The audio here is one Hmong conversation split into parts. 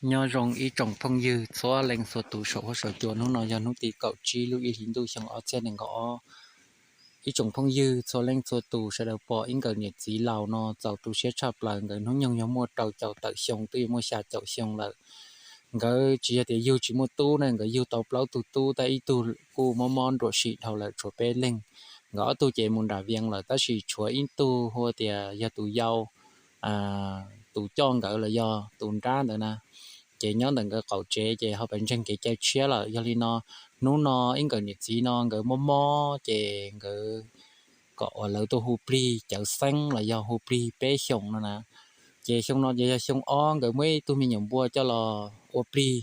Nyob zoo ib tsoom phooj ywg txhua leej txhua tus saum huab saum cua, hnub no yog hnub tim kaum tsib lub ib hlis ntuj xyoo ob txhiab nees nkaum ob. Ib tsoom phooj ywg txhua leej txhua tus sawv daws pom ib nkawm niam txiv laus no txaus tu siab tshaj plaws, nkawd hnub nyoog yog muaj rau caum tawm xyoo twb yuav muaj xya caum xyoo lawm. Nkawd tsis yog tias yug tsis muaj tub ne, nkawd yug tau plaub tug tub tab ib tug kuj mob mob nruam sim dhau lawm tshuav peb leeg. Nkawd ob tug ces mus nram Vias lawm tab sis tshuav ib tug hu tias yog tus yau, tus coj nkawd los yog tus nrab ntawd na, ces nyob ntawm nkawd qaum tsev ces ho pes ntseeg kev cai tshiab lawm. Yog li no hnub no ib nkawm niam txiv no nkawd mob mob ces nkawd kom uas lawv tuaj hu plig cawv xeeb los yog hu plig peb xyoos no na. Ces xyoo no ces yog xyoo ob nkawd muab ib tug me nyuam npua coj los ua plig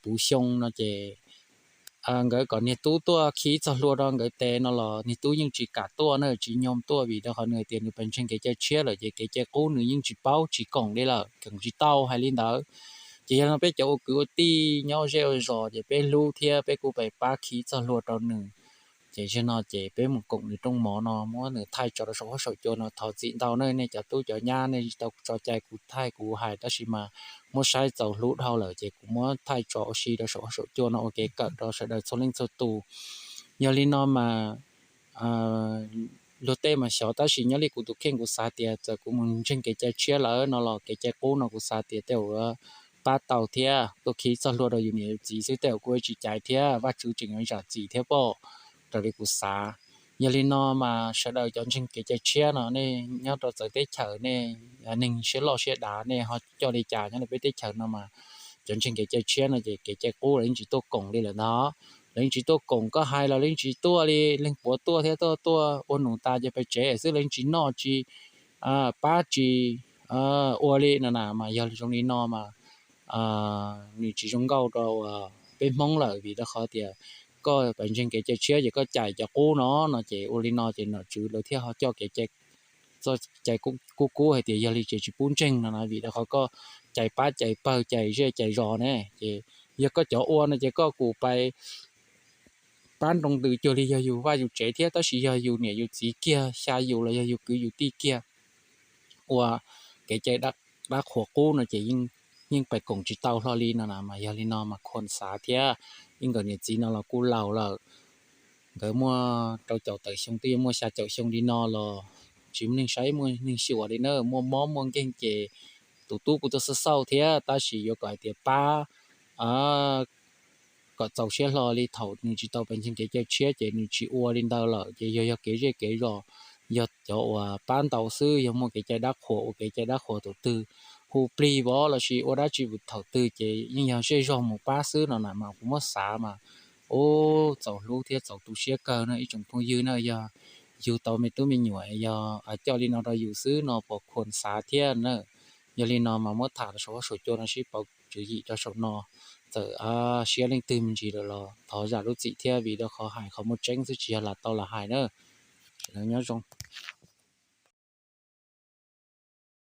puv xyoo no ces nkawd kom niag tub tuaj khi txog hlua rau nkawd tes no los niag tub yeej tsis kam tuaj na, tsis nyoo tuaj vim rau qhov nws tias nws pes ntseeg kev cai tshiab lawm ces kev cai qub nws yeej tsis paub tsis koom li lawm, koom tsis tau hais li ntawd. Ces yog no peb cov ua kwv ua tij nyob zej ua zos ces peb hlub thiab peb kuj pes pab khi txog hlua rau nws. Ces zaum no ces peb mus koom nws rooj mov no, muab nws thaij tso rau saum huab saum cua no. Thov txim ntau na nej cov tub cov nyab, nej tsis tau tso cai kuv thaij kuv hais tab sis mas muab saib txaus hlub dhau lawm ces kuv muab thaij tso ua si rau saum huab saum cua no ua kev kawm rau sawv daws txhua leej txhua tus. Yog li no mas luag tej mas xyov tab sis nyob li kuv tus kheej kuv xav tias txawm kuv mus ntseeg kev cai tshiab lawm no los kev cai qub no kuv xav tias tej zaum pab tau thiab tuaj khi txog hlua rau yus niam yus txiv xwb tej zaum kuj tsis caiv thiab Vajtswv tseem yuav zam txim thiab pob, raws li kuv xav. Yog li no mas sawv daws cov ntseeg kev cai tshiab no nej nyob rau txawv teb chaws nej neeg siab loj siab dav nej ho coj li cas nyob rau peb teb chaws no mas cov ntseeg kev cai tshiab no ces kev cai qub lawv yeej tsis tuaj koom li lawm ntag. Lawv yeej tsis tuaj koom, koj hais los lawv yeej tsis tuaj li, leej puav tuaj thiab tuaj tuaj ua nus tas ces pes tsev xwb, lawv yeej tsis noj tsis pab tsis ua li no na. Mas yog zoo li no mas nws tsis zoo nkauj rau peb Hmoob lawm vim rau qhov tias koj pes ntseeg kev cai tshiab ces koj cais cov qub no no ces ua li no ces nom tswv lawv thiaj ho coj kev cai txoj cai kub kub hais tias yog li ces tsis pub ntseeg no na vim rau qhov koj cais pab cais pawg cais zej cais zos ne. Ces yog koj cov ua no ces koj kuj pais pab nroo ntws cuag li yog yus vaj yus tsev thiab tab sis yog yus niam yus txiv kiag, xya yus los yog yus kwv yus tij kiag ua kev cai dab qhuas qub no ces yeej pais koom tsis tau hlo li no na. Mas yog li no mas khuam xav thiab, ib nkawm niam txiv no los kuj laus lawm, nkawd muaj rau caum tawm xyoo twb yuav muaj xya caum xyoo li no los tsis muaj neeg saib muaj neeg xyuas li na, muaj mob muaj nkeeg ces tus tub kuj tuaj xauj xauj thiab tab sis yuav kom hais tias pab kom txaus siab hlo li thaum nws tsis tau pes ntseeg kev cai tshiab ces nws tsis ua li ntawd lawm ces yog yog kev zej kev zos, yog cov uas pab ntau xwb, yog muaj kev cai dab qhuas ua kev cai dab qhuas, tus twg hu plig vov los sis ua dab tsi thaum twg ces yeej yog zej zog mus pab xwb no na. Mas kuv muab xav mas ub txaus hlub thiab txaus tu siab kawg na ib tsoom phooj ywg na, yog yug tau me tub me nyuam yog coj li no rau yus xwb no puas khuam xav thiab na. Yog li no mas muab tham rau saum huab saum cua no sib pauv tswv yim rau saum no. Txawm siab leej twg me ntsis lawm los thov zam lub txim thiab vim rau qhov hais qhov muaj tseeb xwb tsis yog lam tau lam hais na. Nyob zoo.